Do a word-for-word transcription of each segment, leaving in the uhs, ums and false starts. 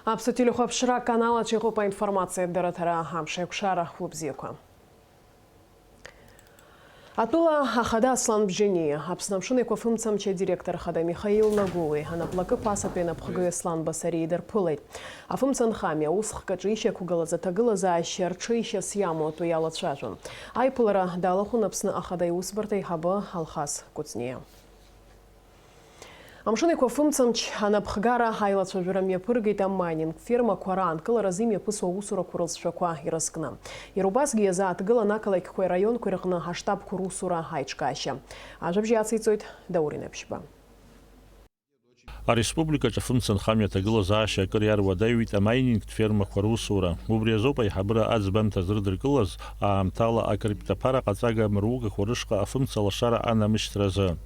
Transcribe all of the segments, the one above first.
Аԥсуа телехәаԥшра аканал аҿы иҟоуп аинформациатә дырраҭара. Амш еиқәшара, хәлыбзиақәа. Атәыла ахада Аслан Бжьаниа, Аԥсны амшын еиқәа фымцамч адиректор хада Михаил Лагәыуеи анаплакы ԥасатәи анапхгаҩ Аслан Басариеи дырԥылеит. Афымцамч ахада аус хкаҿы ишьақәгылаз аҭагылазаашьа рҽеишьас иамоу атәы иалацәажәон. Аиԥылара далахәын Аԥсны ахада иусбарҭа аиҳабы Алхас Кәыҵниа. Амшын еиқәа фымцамч анапхгара аилацәажәара мҩаԥыргеит амайнинг фермақәа раанкыларазы имҩаԥысуа аусурақәа рылҵшәақәа ирызкны. Иара убасгьы иазааҭгылан ақалақьқәеи араионқәеи рҟны аштабқәа русура аиҿкаашьа. Ажәабжь иациҵоит Даур Инаԥшьба. Ареспубликаҿы афымцамч ахада аҭагылазаашьа акыр иаруадаҩит амайнингтә фермақәа русура. Убри азоуп аиҳабыра аӡбамҭа зрыдыркылаз аамҭала акриптоԥара ҟаҵага амыругақәа рышҟа афымца лашара анамышьҭразы.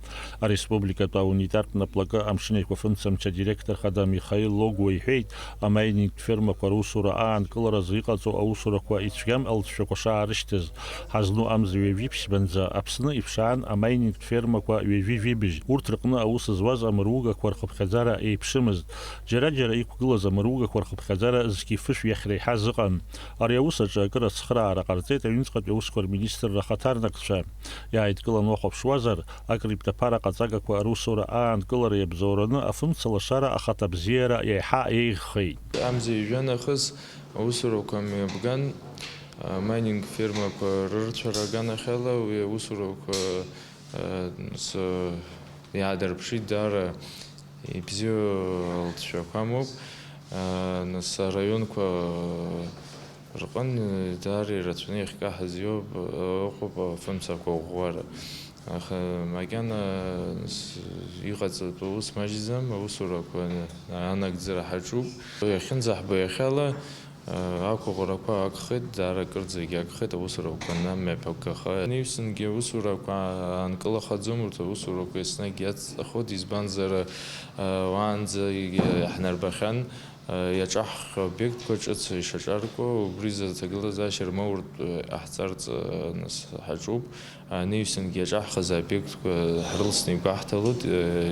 Ареспубликатә аунитартә наплакы амшын еиқәа фымцамч адиректор хада Михаил Логәуа иҳәеит, амайнингтә фермақәа русура аанкыларазы иҟаҵоу аусурақәа ицәгьам алҵшәақәа шаарышьҭыз. Ҳазну амза ҩажәи ԥшьбанӡа Аԥсны иԥшаан амайнингтә фермақәа ҩажәи жәибжь. Урҭ рҟны аус зуаз амыругақәа рхыԥхьаӡара еиԥшымызт. Џьара-џьара иқәгылаз амыругақәа рхыԥхьаӡара зқьи фышәи ахьреиҳаз ыҟан. Ари аус аҿы акыр ацхыраара ҟарҵеит аҩныҵҟатәи аусқәа рминистрра ахаҭарнакцәа. Иааидкыланы уахәаԥшуазар, акриптоԥара ҟаҵагақәа русура аанкылара иабзоураны афымца лашара ахаҭабзиара еиҳа еиӷьхеит. Амза ҩажәа нахыс аусурақәа мҩаԥган, а, майнинг фермақәа рырцәара аганахьала уи аусурақәа, а, с-, иаадырԥшит даара. Ибзиоу алҵшәақәа амоуп. Нас араионқәа рҟын даара ирацәаны иахькаҳаз иоуп, ыҟоуп афымцақәа ӷәӷәара. Аха макьана с-, иҟаҵатәу ус маҷӡам, аусурақәа анагӡара ҳаҿуп. Иахьынӡаҳбо иахьала, Ақәыӷәрақәа агхеит, даара акырӡагьы агхеит, аусурақәа анамҩаԥгаха. Анаҩсангьы аусурақәа аанкылахаӡом, урҭ аусурақәа еснагь иацҵахоит, избанзар, уаанӡагьы иаҳнарбахьан, иаҿаҳхьоу обиектқәа ҿыц ишаҿаркуа, убри азы аҭагылазаашьа рмоуртә иҟаҳҵарц, нас, ҳаҿуп. Анаҩсангьы иаҿаҳхыз аобиектқәа ҳрылсны игәаҳҭалоит,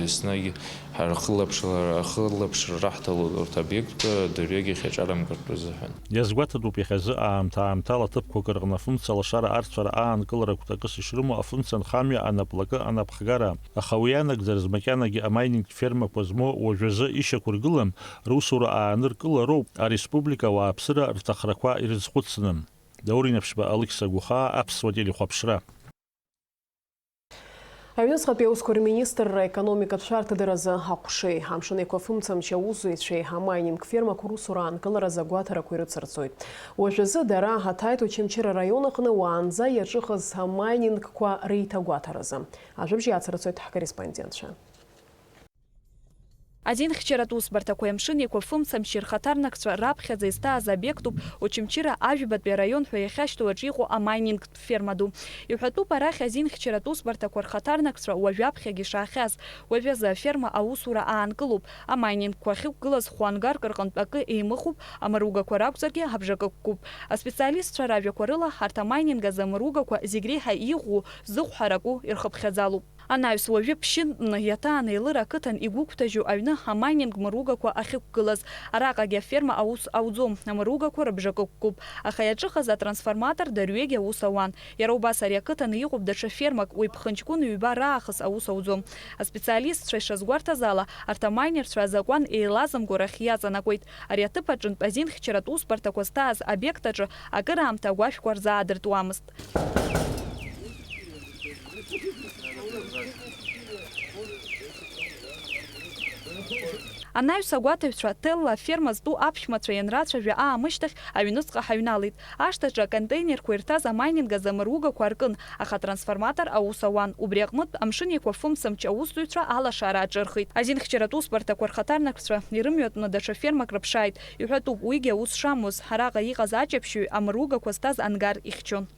еснагь ҳархылаԥшра, ахылаԥшра раҳҭалоит урҭ аобиектқәа дырҩегьых иаҿарамкыртә азыҳәан. Иазгәаҭатәуп иахьазы аамҭа-аамҭала ҭыԥқәак рҟны афымца лашара арцәара аанкылара кәтакыс ишрымоу афымца нхамҩа анаплакы анапхгара, аха уи ианагӡараз макьанагьы амайнингтә фермақәа змоу уажәазы ишьақәыргылам русура ааныркылароуп ареспублика ауааԥсыра рҭахрақәа ирызхәыцны. Даур Инаԥшьба, Алықьса Гәыхаа, Аԥсуа телехәаԥшра. Аҩныҵҟатәи аусқәа рминистрра аекономикатә шәарҭадаразы аҟәшеи, амшын еиқәа фымцамч аусзуҩцәеи амайнинг фермақәа русура аанкыларазы агәаҭарақәа ирыцырҵоит. Уажәазы дара аҭааит Очамчыра араион аҟны уаанӡа иаҿыхыз амайнингқәа реиҭагәаҭаразы. Ажәабжь иацырҵоит ҳкорреспондентцәа. Азинхьчаратә усбарҭақәеи амшын еиқәа фымцамчи рхаҭарнакцәа раԥхьаӡа изҭааз обиектуп Очамчыра Ажәбатәи араион ҳәа иахьашьҭоу аҿы иҟоу амайнингтә ферма ду. Иҳәатәуп, арахь азинхьчаратә усбарҭақәа рхаҭарнакцәа уажәаԥхьагь ишаахьаз. Уажәазы аферма аусура аанкылоуп. Амайнингқәа ахьықәгылаз хәы ангарк рҟынтә акы еимыхуп, амаругақәа ракәзаргьы абжакы қәкуп. Аспециалистцәа ражәақәа рыла, арҭ амайнинг азы амаругақәа зегь реиҳа иӷәӷәоу, зыхә ҳараку ирхыԥхьаӡалоуп. Анаҩс уажәы ԥшьынтәны иаҭаан Еилыра ақыҭан игәыгәҭажьу аҩны амайнинг мыругақәа ахьықәгылаз. Араҟагьы аферма аус ауӡом, амыругақәа рыбжакы қәкуп, аха иаҿыхаз атрансформатор дырҩегьы аус ауан. Иара убас ари ақыҭаны иҟоуп даҽа фермак, уи ԥхынҷкәын ҩба раахыс аус ауӡом. Аспециалистцәа ишазгәарҭаз ала, арҭ амайнерцәа азакәан еилазымго рахь иаҵанакуеит. Ари аҭыԥ аҿынтә азинхьчаратә усбарҭақәа зҭааз обиект аҿы акыраамҭа агәашәқәа рзаадыртуамызт. Анаҩс агәаҭаҩцәа Телла аферма зтәу аԥшәмацәа ианрацәажәа аамышьҭахь аҩныҵҟа ҳаҩналеит. Ашҭаҿы аконтейнерқәа ирҭаз амайнинг азы амыругақәа аркын, аха атрансформатор аус ауан. Убри аҟнытә амшын еиқәа фымцамч аусзуҩцәа алашара аҿырхит. Азинхьчаратә усбарҭақәа рхаҭарнакцәа ирымҩатәны даҽа фермак рыԥшааит. Иҳәатәуп, уигьы аус шамуаз, араҟа иҟаз аҷаԥшьаҩ амыругақәа зҭаз ангар ихьчон.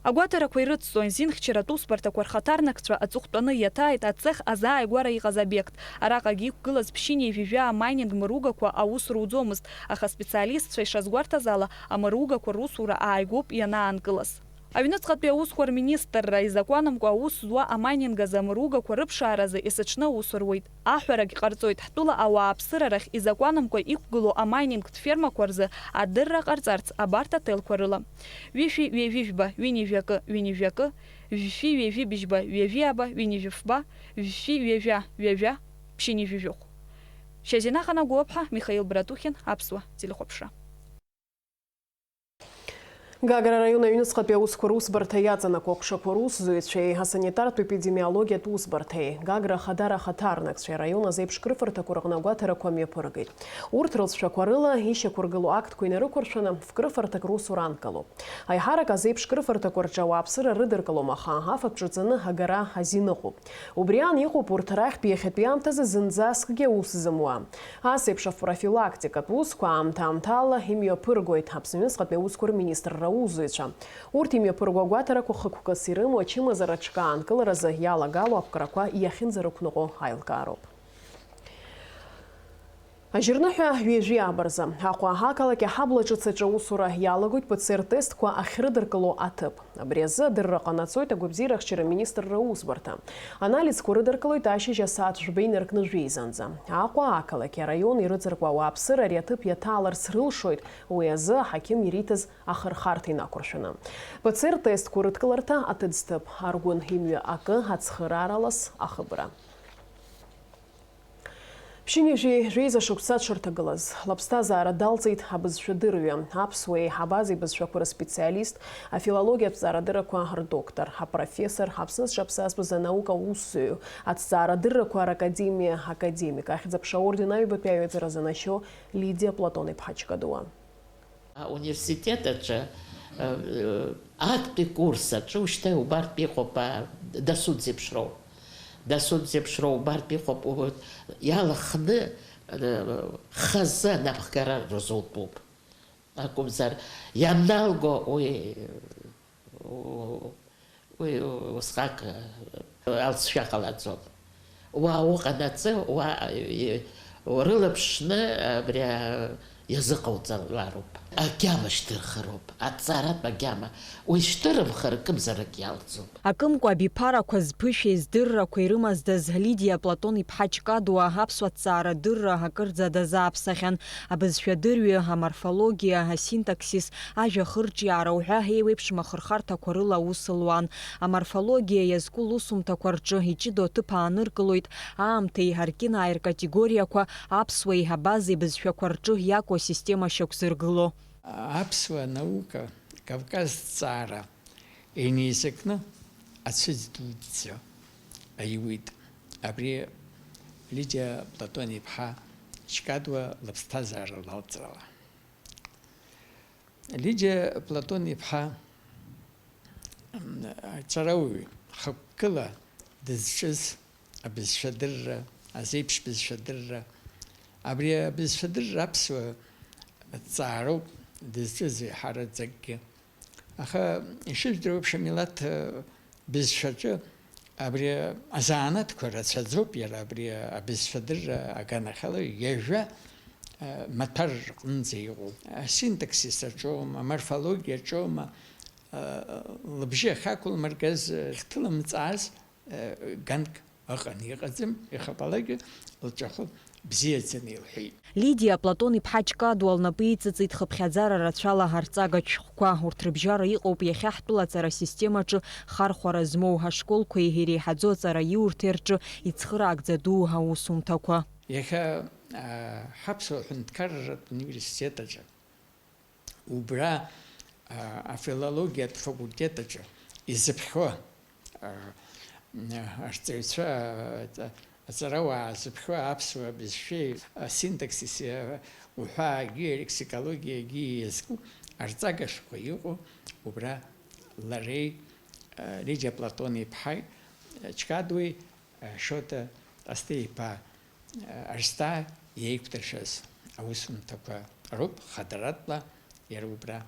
Агәаҭарақәа ирыцҵо азинхьчаратә усбарҭақәа рхаҭарнакцәа аҵыхәтәаны иаҭааит ацех азааигәара иҟаз обиект. Араҟагьы иқәгылаз ԥшьынҩажәи жәаа амайнинг мыругақәа аус руӡомызт, аха аспециалистцәа ишазгәарҭаз ала, амыругақәа русура ааигәоуп ианаанкылаз. Аҩныҵҟатәи аусқәа рминистрра изакәанымкәа аус зуа амайнинг азы амыругақәа рыԥшааразы есыҽны аус руеит. Аҳәарагь ҟарҵоит, ҳтәыла ауааԥсыра рахь изакәанымкәа иқәгылоу амайнингтә фермақәа рзы адырра ҟарҵарц абарҭ аҭелқәа рыла. Ҩышәи ҩажәи жәба, ҩынҩажәи акы, ҩынҩажәи акы, жәшәи ҩажәи быжьба, ҩажәи аба, ҩынҩажәи фба, жәшәи ҩажәа, ҩажәа, ԥшьынҩажәи жәохә. Шьазина Ханагәыаԥҳа, Михаил Братухин, Аԥсуа телехәаԥшра. Гагра араион аҩныҵҟатәи аусқәа русбарҭа иаҵанакуа аҟәшақәа русзуҩцәеи асанитартә епидемиологиатә усбарҭеи, Гагра Ахадара ахаҭарнакцәеи араион азеиԥш крыфарҭақәа рыҟны агәаҭарақәа мҩаԥыргеит. Урҭ рылҵшәақәа рыла ишьақәыргылоу актқәа инарықәыршәаны фкрыфарҭак русура анкылоуп. Аиҳарак азеиԥш крыфарҭақәа рҿы ауааԥсыра рыдыркылом, аха афатә ҿаҵаны агара азин ыҟоуп. Убри аан иҟоуп урҭ рахьтә иахьатәи аамҭазы зынӡаскгьы аус зымуа. Ас еиԥш аф-, профилактикатә усқәа аамҭа-аамҭала имҩаԥыргоит Аԥсны аҩныҵҟатәи аусқәа рминистрра аусзуҩцәа. Урҭ имҩаԥырго агәаҭарақәа хықәкыс ирымоу ачымазара аҽкаанкыларазы иалагало ақәкрақәа иахьынӡарықәныҟәо аилкаароуп. Ажьырныҳәа ҩажәи абарза Аҟәа ақалақь аҳабла ҿыц аҿы аусура иалагоит П Ц Р тестқәа ахьрыдыркыло аҭыԥ. Абри азы адырра ҟанаҵоит агәабзиарахьчара министрра аусбарҭа. Анализқәа рыдыркылоит ашьыжь асааҭ жәба инаркны жәеизанӡа. Аҟәа ақалақьи араиони ирыҵаркуа ауааԥсыра ари аҭыԥ иаҭааларц рылшоит, уи азы аҳақьым ириҭаз ахырхарҭа инақәыршәаны. П Ц Р тестқәа рыдкыларҭа аҭыӡҭыԥ, Аргәын имҩа акы, ацхыраара лас ахыбра. Ԥшьынҩажәи жәеиза шықәса дшырҭагылаз, лыԥсҭазаара далҵит абызшәадырҩы, аԥсуа еиҳабаз ибызшәақәа рыспециалист, афилологиатә ҵаарадыррақәа рдоктор, апрофессор, Аԥсны зҽаԥсазтәыз анаука аусзуҩы, аҭҵаарадыррақәа ракадемиа академик, Ахьӡ-аԥша аорден аҩбатәи аҩаӡара занашьоу Лидиа Платон-иԥҳа Чкадуа. Ауниверситет аҿы, э, актәи курс аҿы ушьҭа убартә иҟоуп, а, дасу дзеиԥшроу. Дасу дзеиԥшроу убартә иҟоуп, у-, иалахны, э, хазы анапхгара рзутәуп. Акәымзар, ианалго уи, у-, Уи усҟак, э, алҵшәа ҟалаӡом. Уа уҟанаҵы, уа, э, урылаԥшны абри, э, иазыҟауҵалароуп. Агьама шьҭырхыроуп, аҭҵааратә агьама. Уи шьҭырымхыр, акымзарак иалҵуп. Акымкәа абиԥарақәа зԥышәеи здыррақәеи рымаздаз Лидиа Платон-иԥҳа Чкадуа аԥсуа ҭҵаарадырра акырӡа дазааԥсахьан. Абызшәадырҩы, аморфологиа, асинтаксис, ажәа ахырҿиаара уҳәа еиуеиԥшым ахырхарҭақәа рыла аус луан. Аморфологиа иазку лусумҭақәа рҿы иҷыдоу аҭыԥ ааныркылоит аамҭеи аркьынааи ркатегориақәа, аԥсуеи абазеи бызшәақәа рҿы иакәу асистема шьақәзыргыло. Аԥсуа наука, Кавказ ҭҵаара инеизакны ацәыӡ дуӡӡа аиуит. Абри Лидиа Платон-иԥҳа Чкадуа лыԥсҭазаара лалҵрала. Лидиа Платон-иԥҳа, м, аҵарауаҩ хықәкыла дызҿыз абызшәадырра, азеиԥш бызшәадырра, абри абызшәадырра аԥсуа ҭҵаароуп дызҿыз еиҳараӡакгьы. Аха, ишыжәдыруа еиԥш, амилаҭ, э, бызшәаҿы абри азанааҭқәа рацәаӡоуп, иара абри абызшәадырра аганахьала ҩажәа, э, маҭәар рҟынӡа иҟоуп. Асинтаксис аҿоума, аморфологиа аҿоума, э, лыбжьы ахьақәылмыргаз, э, ахьҭылымҵааз, э, ганк ыҟан, иҟаӡам, иахьабалакгьы лҿахәы бзиаӡаны илҳәеит. Лидиа Платон-иԥҳа Чкадуа лнапы иҵыҵит хыԥхьаӡара рацәала арҵагатә шәҟәқәа. Урҭ рыбжьара иҟоуп иахьа ҳтәылаҵара системаҿы хархәара змоу ашколқәеи иреиҳаӡоу аҵараиурҭеи рҿы ицхыраагӡа ду аусумҭақәа. Иахьа, а, ҳаԥсуа ҳәынҭқарратә университет аҿы, убра, а, афилологиатә факультет аҿы изыԥхьо, а, арҵаҩцәа, а, аҵарауаа зыԥхьо аԥсуа бызшәеи асинтаксиси, а, уҳәаагьы алексикологиагьы иазку арҵага шәҟәы иҟоу убра лареи, а, Лидиа Платон-иԥҳаи, а, Чкадуеи, а, Шоҭа Ҟасҭеи-иԥа, а, Арсҭаа иеиқәдыршәаз аусумҭақәа роуп хадаратәла иара убра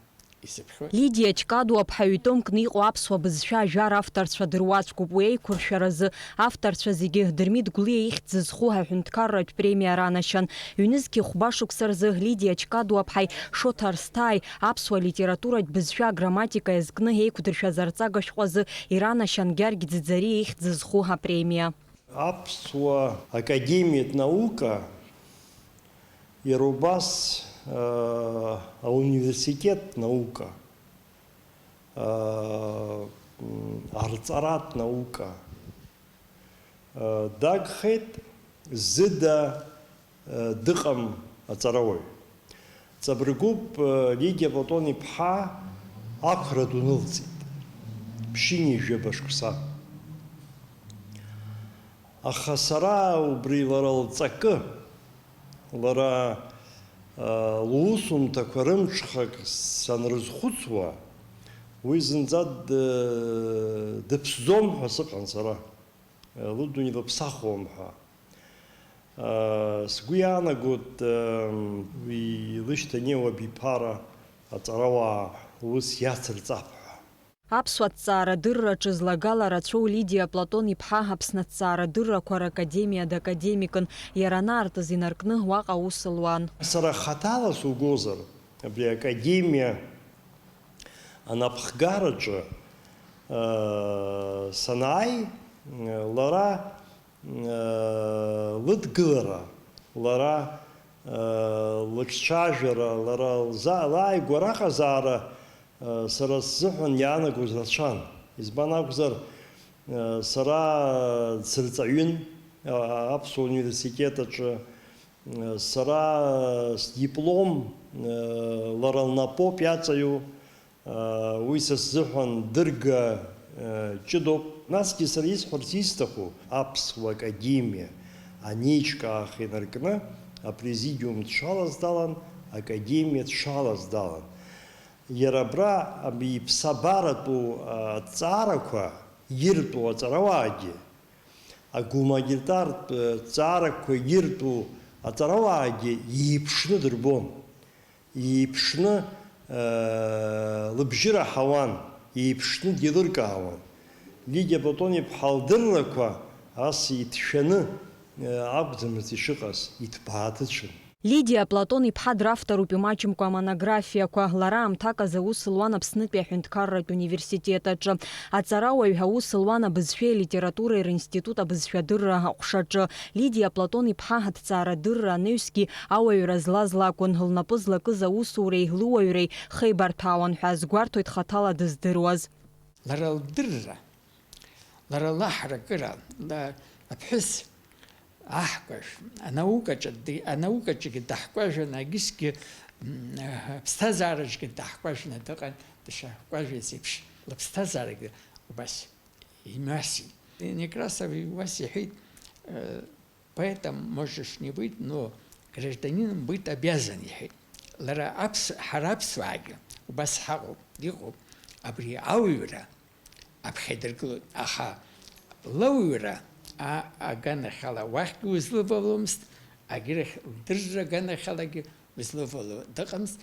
Лидиа Чкадуа-ԥҳа ҩ-томкны иҟоу аԥсуа бызшәа ажәар авторцәа дыруаӡәкуп. Уи аиқәыршәаразы авторцәа зегьы Дырмит Гәлиа ихьӡ зызху аҳәынҭқарратә премиа ранашьан. Ҩнызқьи хәба шықәса рзы Лидиа Чкадуа-ԥҳаи Шоҭа Арсҭааи аԥсуа литературатә бызшәа аграмматика иазкны еиқәдыршәаз арҵага шәҟәы азы иранашьан Гьаргь Ӡыӡариа ихьӡ зызху апремиа. Аԥсуа академиатә наука, иара убас, э, ауниверситет наука, э, м, арҵаратә наука, э, дагхеит, зыда, э, дыҟам аҵарауаҩ. Ҵабыргуп, э, Лидиа Платон-иԥҳа ақәра дунылҵит, ԥшьынҩажәаба шықәса. Аха сара убри лара лҵакы, лара, э, лусумҭақәа рымҽхак санрызхәыцуа, уи зынӡа д-, дыԥсӡом ҳәа сыҟан сара, э, лыдунеи лыԥсахуам ҳәа. Э, сгәы иаанагоит, э, уи лышьҭанеиуа абиԥара аҵарауаа лус иацырҵап ҳәа. Аԥсуа ҭҵаарадырраҿы злагала рацәоу Лидиа Платон-иԥҳа Аԥсны аҭҵаарадыррақәа ракадемиа дакадемикын, иара анаартыз инаркны уаҟа аус луан. Сара хаҭала сугозар, абри академиа анапхгараҿы, э, санааи, э, лара, э, лыдгылара, лара, э, лыҿцәажәара, лара лза-, лааигәара аҟазаара, э, сара сзыҳәан иаанагоз рацәан. Избан акәзар, э, сара сырҵаҩын, а-, Аԥсуа университет аҿы, э, сара сдиплом, э, лара лнапоуп иаҵаҩу, э, уи са сзыҳәан дырга, э, ҷыдоуп. Насгьы сара исҳәарц исҭаху, Аԥсуа академиа анеиҿкааха инаркны, апрезидиум дшалаз далан, академиа дшалаз далан. Иара абра иԥсабаратәу аҭҵаарақәа иртәу аҵарауаагьы, агуманитартә ҭҵаарақәа иртәу аҵарауаагьы иеиԥшны дырбон, иеиԥшны, э, лыбжьы раҳауан, иеиԥшны деилыркаауан. Лидиа Платон-иԥҳа лдыррақәа ас иҭшәаны, э, акәӡамызт ишыҟаз, иҭбааҭыцәын. Лидиа Платон-иԥҳа дравторуп имаҷымкәа амонографиақәа. Лара аамҭак азы аус луан Аԥснытәи аҳәынҭқарратә университет аҿы. Аҵарауаҩ аус луан абызшәеи алитературеи ринститут абызшәадырра аҟәшаҿы. Лидиа Платон-иԥҳа аҭҵаарадырра анаҩсгьы ауаҩра злаз лакәын. Лнапы злакыз аусуреи луаҩреи хеибарҭәаауан ҳәа азгәарҭоит хаҭала дыздыруаз. Лара лдырра, лара лаҳракыра, ла-, аԥҳәыс, аҳкәажә, анаукаҿы ди-, анаукаҿгьы даҳкәажәаны, агьысгьы, м, аԥсҭазаараҿгьы даҳкәажәаны дыҟан, дышаҳкәажәыз еиԥш, лыԥсҭазаарагьы убас имҩасит. Некрасов убас иҳәеит, э, поэтом можешь не быть, но гражданином быть обязан, иҳәеит. Лара аԥс-, ҳара аԥсуаагьы убас ҳаҟоуп, иҟоуп. Абри ауаҩра аԥхьа идыргылоит, аха лауаҩра а-, аганахьала уахьгьы узлываломызт, агьырахь лдырра аганахьалагьы узлывало дыҟамызт,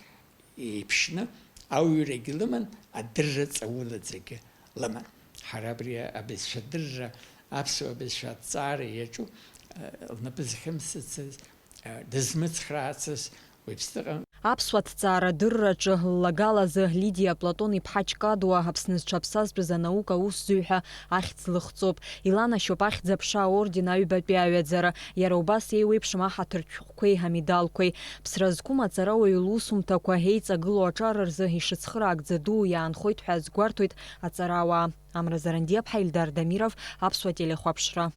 еиԥшны ауаҩрагьы лыман, адырра ҵаулаӡагьы лыман. Ҳара абри абызшәадырра, аԥсуа бызшәа аҭҵаара иаҿу, э, лнапы зхьымсыцыз, э, дызмыцхраацыз уаҩԥс дыҟам. Аԥсуа ҭҵаарадырраҿы ллагалазы Лидиа Платон-иԥҳа Чкадуа Аԥсны зҽаԥсазтәыз анаука аусзуҩ ҳәа ахьӡ лыхҵоуп. Иланашьоуп Ахьӡ-аԥша аорден аҩбатәи аҩаӡара. Иара убас еиуеиԥшым аҳаҭыртә шәҟәқәеи амедалқәеи. Ԥсра зқәым аҵарауаҩ лусумҭақәа еиҵагылоу аҿар рзы ишыцхыраагӡа дуу иаанхоит ҳәа азгәарҭоит аҵарауаа. Амра Зарандиаԥҳа, Ильдар Дамиров, Аԥсуа телехәаԥшра.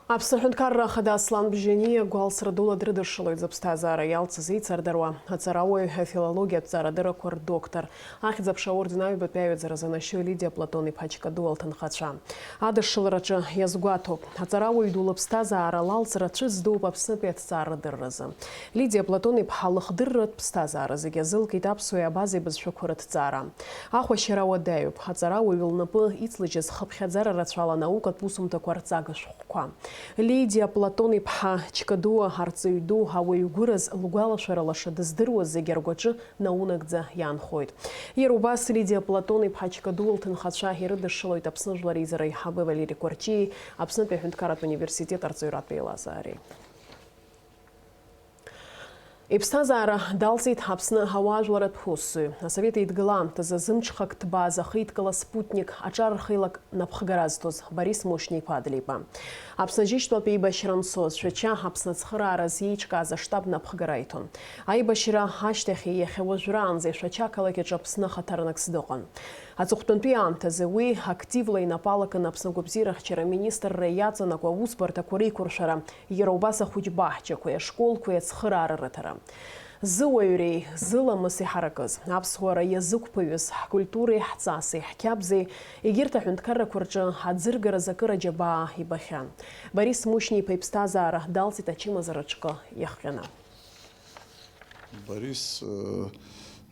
Аԥсны аҳәынҭқарра ахада Аслан Бжьаниа гәалсра дула дрыдыршылоит зыԥсҭазаара иалҵыз еицардаруа аҵарауаҩ, афилологиатә ҵарадыррақәа рдоктор, Ахьӡ-аԥша аорден аҩбатәи аҩаӡаразы анашьоу Лидиа Платон-иԥҳа Чкадуа лҭынхацәа. Адышшылараҿы иазгәаҭоуп, аҵарауаҩ ду лыԥсҭазаара лалҵра цәыӡ дууп Аԥснытәи аҭҵаарадырразы. Лидиа Платон-иԥҳа лыхдырратә ԥсҭазаара зегьы азылкит аԥсуеи абазеи бызшәақәа рыҭҵаара. Ахәашьара уадаҩуп, аҵарауаҩ лнапы иҵлыжьыз хыԥхьаӡара рацәала анаукатә усумҭақәа рҵага шәҟәқәа. Лидиа Платон-иԥҳа Чкадуа арҵаҩ ду ауаҩ гәыраз лгәалашәара лаша дыздыруаз зегьы ргәаҿы наунагӡа иаанхоит. Иара убас Лидиа Платон-иԥҳа Чкадуа лҭынхацәа ирыдышшылоит Аԥсны Жәлар Реизара аиҳабы Валери Кәарҷиеи Аԥснытәи аҳәынҭқарратә университет арҵаҩратә еилазаареи. Иԥсҭазаара далҵит Аԥсны ауаажәларатә усзуҩ, Асовет Еидгыла аамҭазы зымҽхак ҭбааз ахеидкыла Спутник аҿар рхеилак напхгара азҭоз Борис Мушьни-иԥа Адлеиба. Аԥсны Аџьынџьтәылатә еибашьра анцоз Шәача Аԥсны ацхырааразы иеиҿкааз аштаб напхгара иҭон. Аибашьра ашьҭахь иахьа уажәраанӡа Шәача ақалақь аҿы Аԥсны ахаҭарнакс дыҟан. Аҵыхәтәантәи аамҭазы уи активла инапы алакын Аԥсны агәабзиарахьчара аминистрра иаҵанакуа аусбарҭақәа реиқәыршәара, иара убас ахәыҷ баҳчақәеи ашколқәеи ацхыраара рыҭара. Зыуаҩреи зыламыси ҳаракыз, аԥсуара иазықәԥаҩыз, ҳкультуреи ҳҵаси ҳқьабзи, егьырҭ аҳәынҭқаррақәа рҿы аӡыргаразы акыр аџьабаа ибахьан. Борис Мушьни-иԥа иԥсҭазаара далҵит ачымазара ҿкы иахҟьаны. Борис, э,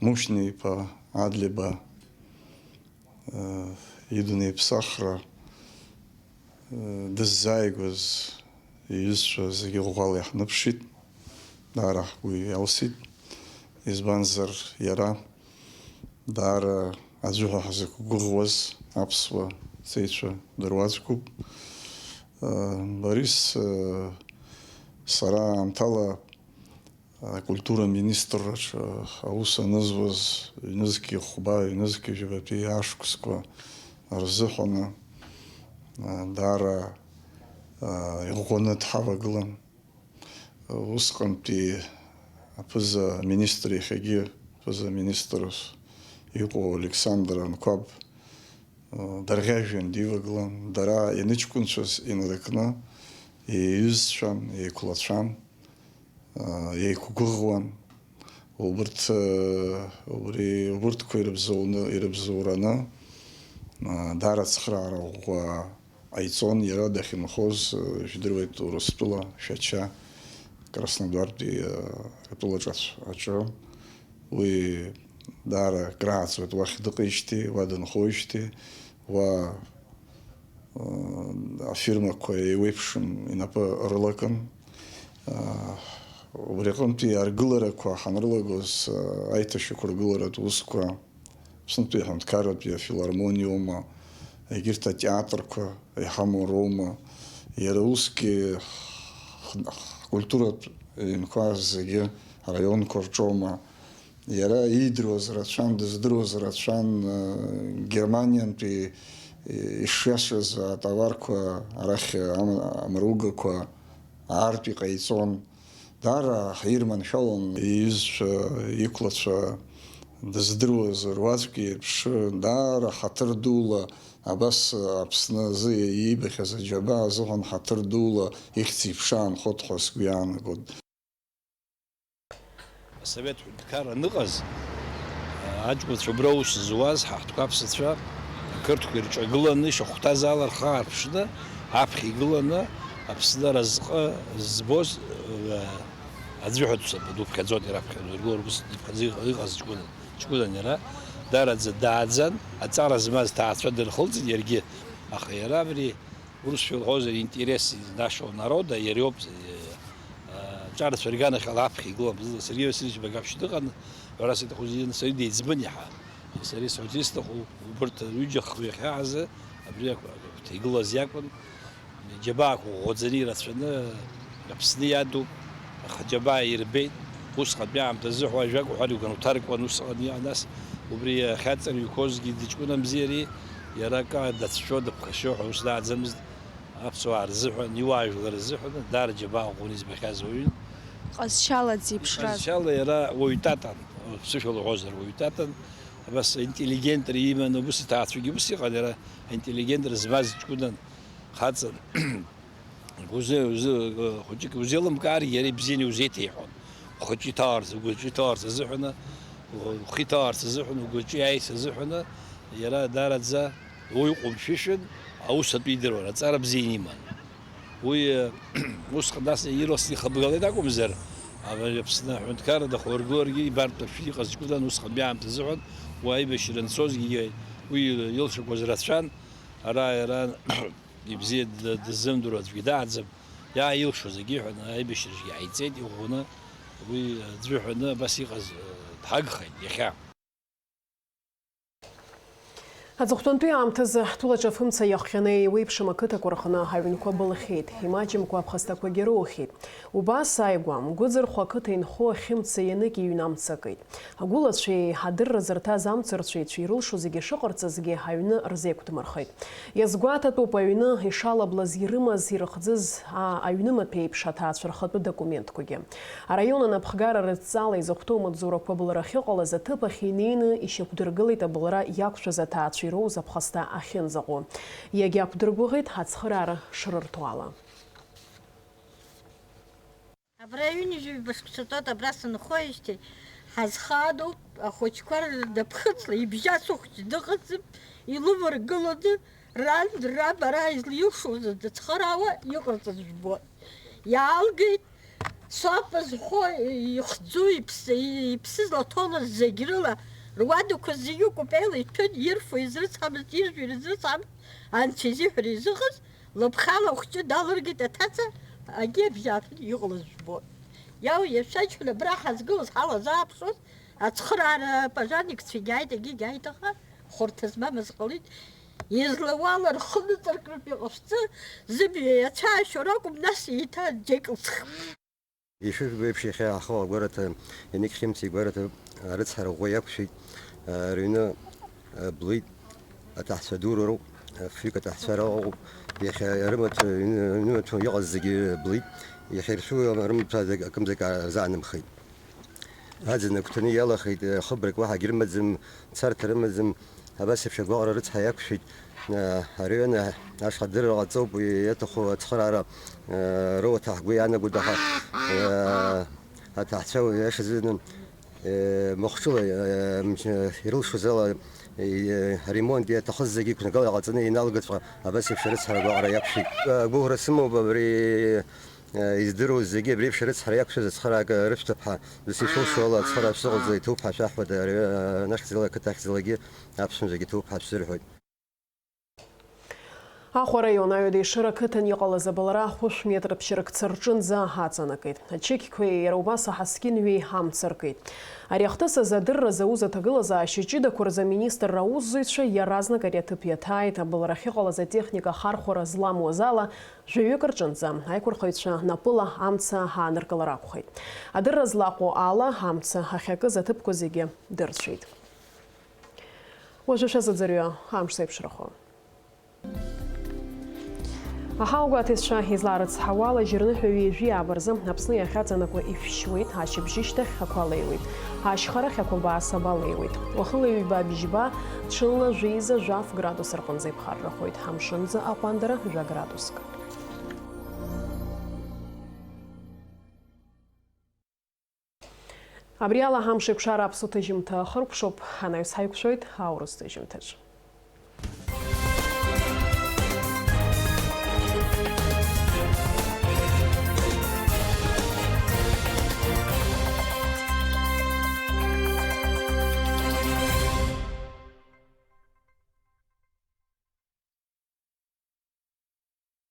Мушьни-иԥа Адлеиба, э, идунеиԥсахра, э, дыззааигәаз иҩызцәа зегьы ӷәӷәала иаҳныԥшит, даара ҳгәы иалсит, избанзар, иара даара аӡәы ҳәа ҳзықәгәыӷуаз аԥсуа ҵеицәа дыруаӡәкуп. Э, Борис, э, сара аамҭала акультура министрраҿы аус анызуаз, ҩнызқьи хәба, ҩнызқьи жәабатәи ашықәсқәа рзыҳәаны, а, даара, а, иӷәӷәаны дҳавагылан. Усҟантәи аԥыза-министр, иахьагьы ԥыза-министрс иҟоу Александр Анқәаб, а, дарӷьажәҩан дивагылан, дара ианыҷкәынцәаз инаркны, иҩызцәан, еиқәлацәан. Еиқәгәыӷуан. Убырҭ, убри, убырҭқәа ирыбзоуны, ирыбзоураны, даара ацхыраара ӷәӷәа ҟаиҵон. Иара дахьынхоз, ижәдыруеит, Урыстәыла, Шәача, Краснодартәи атәылаҿ аҿы. Уи даара акрааҵуеит уахь дыҟеижьҭеи, уа дынхоижьҭеи, уа афирмақәа еиуеиԥшым инапы рылакын. Убри аҟынтәи аргыларақәа ҳанрылагоз, аиҭашьақәыргыларатә усқәа, Аԥснытәи аҳәынҭқарратәи афилармониоума, егьырҭ атеатрқәа иҳамоу роума, иара усгьы ҳ-, ҳкультуратә ҩнқәа зегьы араионқәа рҿоума, Иара иидыруаз рацәан, дыздыруаз рацәан, э, Германиантәи, э, ишиашаз атоварқәа арахь ам-, амругақәа аартә иҟаиҵон. Даара ҳирманшәалон иҩызцәа, иқәлацәа, дыздыруаз руаӡәк иеиԥш, даара ҳаҭыр дула, абас Аԥсны азы иибахьаз аџьабаа азыҳәан ҳаҭыр дула ихьӡ-иԥша аанхот ҳәа сгәы иаанагон. Асовет ҳәынҭқарра аныҟаз, аҷкәынцәа убра аус зуаз, ҳаҳҭқәа аԥсацәа, ақырҭқәа ирҿагыланы, ишахәҭаз ала рхы аарԥшны, аԥхьа игыланы, Аԥсны аразҟы збоз, аӡәы ҳәа дцап, дуԥхьаӡоит иара аԥхьа, ргәы ргәы иԥхьаӡа иҟаз ҷкәына, ҷкәынан иара, даараӡа дааӡан, аҵара змаз ҭаацәа дырхылҵит иаргьы, аха иара абри Урысшәа лҳәозар, интерес нашего народа, иара иоуп, э, э, ҿарацәа рганахьала аԥхьа игылан. Сергеи Васильевич Багаԥшь дыҟан, ҳәарас иҭаху зегьы, саҩы деиҵбын иаҳа. Сара исҳәарц исҭаху, убырҭ ҩыџьа хҩы ахьаазы, абри ак-, ак-, игылаз иакәын. Џьабаақәа ӷәӷәаӡаны ирацәаны Аԥсны иадуп, аха џьабаа ирбеит. Усҟантәи аамҭазы ҳәа ажәак уҳәар иугәан уҭаркуан усҟан иҟан, нас убри ахьаҵырҩқәозгьы дыҷкәынамзи иареи, иара акы дацәшәо, дыԥхашьо ҳәа ус дааӡамызт. Аԥсуаа рзыҳәан, иуаажәлар рзыҳәан даара џьабаа ӷәӷәаны избахьаз уаҩын. Ҟазшьала дзеиԥшраз. Ҟазшьала иара уаҩ татан, ԥсышәала уҳәозар, уаҩ татан, абас интеллигентра иманы, убыс иҭаацәагьы убыс иҟан, иара интеллигентра змаз ҷкәынан, хаҵан. Узы-, узы-, хәыҷык узеилымкааргьы иара ибзианы иузеиҭеиҳәон. Ухаҿы иҭаарц, угәаҿы иҭаарц азыҳәаны, ухы иҭаарц азыҳәаны, угәаҿы иааирц азыҳәаны, иара даараӡа уаҩ ҟәымшәышәын, аус атәы идыруан, аҵара бзианы иман. Уи, усҟан нас ирласны ихыбгалеит акәымзар, абри Аԥсны аҳәынҭқарра дахургыларгьы ибартә ашәы иҟаз ҷкәынан усҟантәи аамҭа азыҳәан, уа аибашьра анцозгьы уи илшақәаз рацәан, ара иара Ибзиа д-, дыззымдыруа аӡәгьы дааӡам, иааилшо зегьы иҳәаны аибашьраҿгьы ҟаиҵеит, иӷәӷәаны уи аӡәы ҳәаны абас иҟаз, э, дҳагхеит иахьа. Аҵыхәтәантәи аамҭазы ҳтәылаҿы афымца иахҟьаны еиуеиԥшым ақыҭақәа рҟны аҩнқәа былхьеит, имаҷымкәа аԥхасҭақәагьы роухьеит. Убас ааигәа, Мгәыӡырхә ақыҭа инхо ахьымца ианык иҩны амца акит. Агәылацәеи адырра зырҭаз амцарцәеицәеи ирылшо зегьы шыҟарҵазгьы аҩны рзеиқәдмырхеит. Иазгәаҭатәуп, аҩны ишалаблаз ирымаз, ирыхӡыз, а, аҩнымаҭәа еиԥш аҭаацәа рхатәы документқәагьы. Араион анапхгара рыдҵала изыхәҭоу амаҵзурақәа былра ахьыҟалаз аҭыԥ ахь инеины ишьақәдыргылеит абылра иақәшәаз аҭаацәа ироуз аԥхасҭа ахьынӡаҟоу. Иагьақәдыргәыӷит ацхыраара шрырҭо ала. Абра ҩынҩажәи жәаба шықәса тәоуп абра сынхоижьҭеи, ҳазхаануп, ахәыҷқәа рнаԥхыцла, ибжьасу хәыҷ дыҟаӡам, илываргыланы, ран, раб ара излилшоз дыцхыраауа иҟарҵаз жәбоит. Иаалгеит, соуп зхәы ихӡу, иԥсы, иԥсы злаҭоулаз зегь рыла, руадақәа зегьы кәапеила иҭәын, ирфо изрыцҳамызт, иржәыр изрыцҳамызт, анцәа изиҳәара изыҟаз, лыԥхала ахәҷы далыргеит аҭаца, агьи абжьааԥны иҟалаз жәбоит. Иау иашәа иҷкәын абра ҳазгылаз ҳалазааԥшуаз, ацхыраара пожарникцәа егьааит, егьи егьааит, аха хәарҭа змамыз ҟалеит. Излауала рхы ныҵаркратәы иҟашәҵа, зымҩа иацәаашьо ракәым, нас еиҭа џьа икылсхып. Ишыжәбо еиԥш, иахьа ҳхы агәараҭа, Еник Хьымца игәараҭа арыцҳара ӷәӷәа иақәшәеит, рыҩны блит, аҭаҳцәа дуроуп, фҩык аҭаҳцәа рыҟоуп, иахьа рымаҭәа, ҩны-, рымаҭәа иҟаз зегьы блит, иахьа иршәу рымаҭәа акымзак рзаанымхеит. Аӡын агәҭаны иалахеит, хыбрак уаҳагь рымаӡам, царҭа рымаӡам, абас еиԥш агәаҟра рыцҳа иақәшәеит. Араион ашҟа адырра ҟаҵоуп, иаҭаху ацхыраара роуаҭа ҳгәы иаанагоит, аха аҭаҳцәа иашазы махәҿыла ирылшоз ала аремонт иаҭахыз зегьы иқәнагала иҟаҵаны иналгаҵәҟьа абас еиԥш арыцҳара агәаҟра иақәшәеит. Агәыӷра сымоуп абри Издыруаз зегьы абри еиԥш арыцҳара иақәшәаз ацхыраара рышәҭап ҳәа, дас ишылшо ала ацхыраара шәзыҟаҵаз иҭоуп ҳәа шәаҳҳәоит, ари, анахьӡала ақыҭа ахьӡалагьы аԥшәымацәагьы иҭоуп ҳәа шәзырҳәоит. Аҟәа араион аҩадеишыра ақыҭан иҟалаз абылра хәышә метр ԥшьыркца рҿынӡа аҵанакит. Ачықьқәеи иара убас аҳаскьынҩеи амца ркит. Ари ахҭыс азы адырра зауз аҭагылазаашьа ҷыдақәа рзы аминистрра аусзуҩцәа иаразнак ари аҭыԥ иаҭааит, абылра ахьыҟалаз атехника ахархәара зламуаз ала, Жәаҩык рҿынӡа аиқәырхаҩцәа напыла амца ааныркылар акәхеит. Адырра злаҟоу ала, амца ахьакыз аҭыԥқәа зегьы дырцәеит. Уажәы шәазыӡырҩы амш зеиԥшрахо. Аҳауагәаҭаҩцәа излаарыцҳауала, жьырныҳәа ҩажәи ааба рзы Аԥсны иахьаҵанакуа ишәшьуеит, ашьыбжьышьҭахь ақәа леиуеит, ашьхарахь ақәабаа саба леиуеит. Уахыла ҩба бжьба, ҽынла жәеиза жәаф градус рҟынӡа иԥхаррахоит, амшынӡы аҟәандара жәа градуск. Абри ала ҳамш еиқәшара аԥсуа ҭыжьымҭа ахыркәшоуп, анаҩс ҳаиқәшәоит аурыс ҭыжьымҭаҿ.